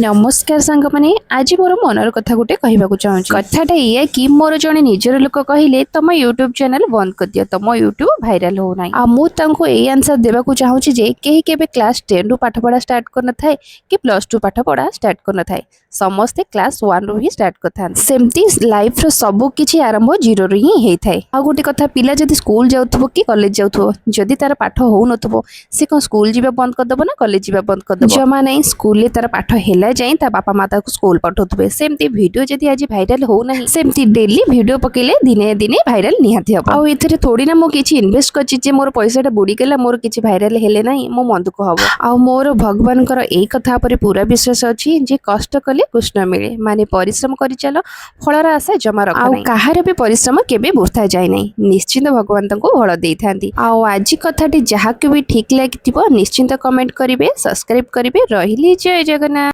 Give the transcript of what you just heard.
ନମସ୍କାର ସାଙ୍ଗମାନେ, ଆଜି ମୋର ମନର କଥା ଗୋଟେ କହିବାକୁ ଚାହୁଁଛି। କଥାଟା ଏଇଆ କି ମୋର ଜଣେ ନିଜର ଲୋକ କହିଲେ, "ତମ ୟୁଟ୍ୟୁବ ଚ୍ୟାନେଲ ବନ୍ଦ କରିଦିଅ, ତମ ୟୁଟ୍ୟୁବ ଭାଇରାଲ ହଉନାହିଁ।" ଆଉ ମୁଁ ତାଙ୍କୁ ଏଇ ଆନ୍ସର ଦେବାକୁ ଚାହୁଁଛି ଯେ କେହି କେବେ କ୍ଲାସ 10ରୁ ପାଠ ପଢା ଷ୍ଟାର୍ଟ କରିନଥାଏ କି ପ୍ଲସ 2 ପାଠ ପଢା ଷ୍ଟାର୍ଟ କରିନଥାଏ। ସମସ୍ତେ କ୍ଲାସ 1ରୁ ହିଁ ଷ୍ଟାର୍ଟ କରିଥାନ୍ତି। ସେମିତି ଲାଇଫର ସବୁ କିଛି ଆରମ୍ଭ ଜିରୋରୁ ହିଁ ହେଇଥାଏ। ଆଉ ଗୋଟେ କଥା, ପିଲା ଯଦି ସ୍କୁଲ ଯାଉଥିବ କି କଲେଜ ଯାଉଥିବ, ଯଦି ତାର ପାଠ ହଉନଥିବ, ସେ କଣ ସ୍କୁଲ ଯିବା ବନ୍ଦ କରିଦବ ନା କଲେଜ ଯିବା ବନ୍ଦ କରିଦବ? ଜମା ନାହିଁ। ସ୍କୁଲରେ ତାର ପାଠ ହେଲା ଯାଏଁ ତା ବାପା ମା ତାକୁ ସ୍କୁଲ ପଠଉଥିବେ। ସେମିତି ଭିଡିଓ ଯଦି ଆଜି ଭାଇରାଲ ହଉନାହିଁ, ସେମିତି ଡେଲି ଭିଡିଓ ପକେଇଲେ ଦିନେ ଦିନେ ଭାଇରାଲ ନିହାତି ହବ। ଆଉ ଏଥିରେ ଥୋଡ଼ି ନା ମୁଁ କିଛି ଇନଭେଷ୍ଟ କରିଛି ଯେ ମୋର ପଇସାଟା ବୁଡ଼ିଗଲା, ମୋର କିଛି ଭାଇରାଲ ହେଲେ ନାହିଁ, ମୋ ମନ ଦୁଃଖ ହବ। ଆଉ ମୋର ଭଗବାନଙ୍କର ଏଇ କଥା ଉପରେ ପୁରା ବିଶ୍ୱାସ ଅଛି ଯେ କଷ୍ଟ କଲେ କୃଷ୍ଣ ମିଳେ। ମାନେ ପରିଶ୍ରମ କରିଚାଲ, ଫଳର ଆଶା ଜମା ରଖ। ଆଉ କାହାର ବି ପରିଶ୍ରମ କେବେ ବୃଥା ଯାଏ ନାହିଁ। ନିଶ୍ଚିନ୍ତ ଭଗବାନ ତାଙ୍କୁ ଫଳ ଦେଇଥାନ୍ତି। ଆଉ ଆଜି କଥାଟି ଯାହାକୁ ବି ଠିକ ଲାଗିଥିବ, ନିଶ୍ଚିନ୍ତ କମେଣ୍ଟ କରିବେ, ସବସ୍କ୍ରାଇବ କରିବେ। ରହିଲି, ଜୟ ଜଗନ୍ନାଥ।